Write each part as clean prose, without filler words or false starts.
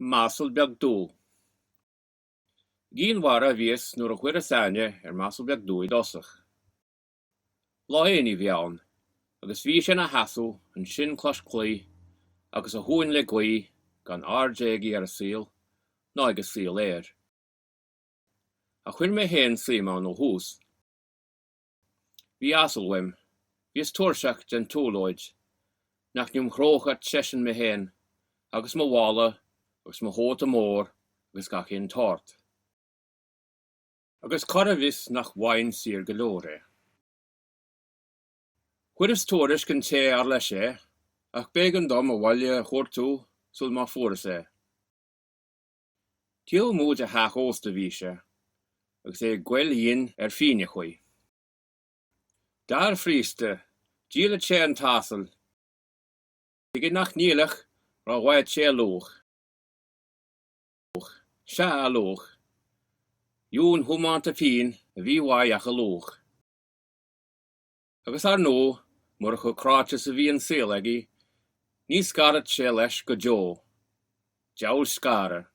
M'asal beag dubh. I gCill Mhara a bhíos nuair a chuireas aithne ar m'asal beag dubh i dtosach. Lá aonaigh a bhí ann agus bhí sé ina sheasamh ansin cois claí agus a thóin le gaoith gan aird aige ar an saol ná ag an saol air. Ach chuir mé féin suim ann ó thús. Bhí asal uaim, bhíos tuirseach den tsiúlóid, nach n-iomchróchadh seisean mé féin agus mo mhála agus mo chóta mór agus gach aon tsórt. Agus cá raibh fhios nach bhfaighinn saor go leor é. Fuaireas tuairisc an té ar leis é, ach b'éigean dom abhaile a chuartú sul má fuaireas é. Taobh amuigh de theach ósta a bhí sé, agus é ag goil dhinn ar phínneachaí. Dar phríosta, díolfadh sé an t-asal, tuige nach ndíolfadh dá bhfaigheadh sé a luach. Sea, a luach. Dheamhan thiomáinte pínn a bhí uaidh ach a luach. Agus ar ndóigh, mura chomh cráite is a bhí an saol aige, ní scarfadh sé leis go deo. Diabhal scaradh.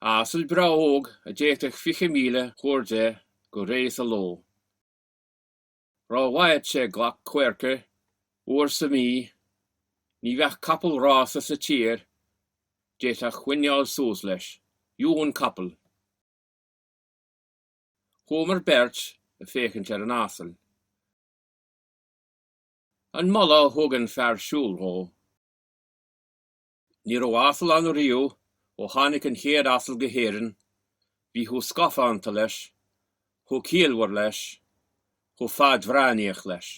Asal breá óg a d'fhéadfadh 20,000 a chur de go réidh sa ló. Dá bhfaigheadh sé glac coirce uair sa mhí, ní bheadh capall rása sa tír d'fhéadfadh coinneáil suas leis, deamhan capall. Chuamar beirt ag féachaint ar an asal. An moladh a thug an fear siúil dhó. Ní raibh asal ann riamh ó tháinig an chéad asal go hÉirinn, bhí chomh scafánta leis, chomh ciallmhar leis, chomh fadbhreathnaíoch leis.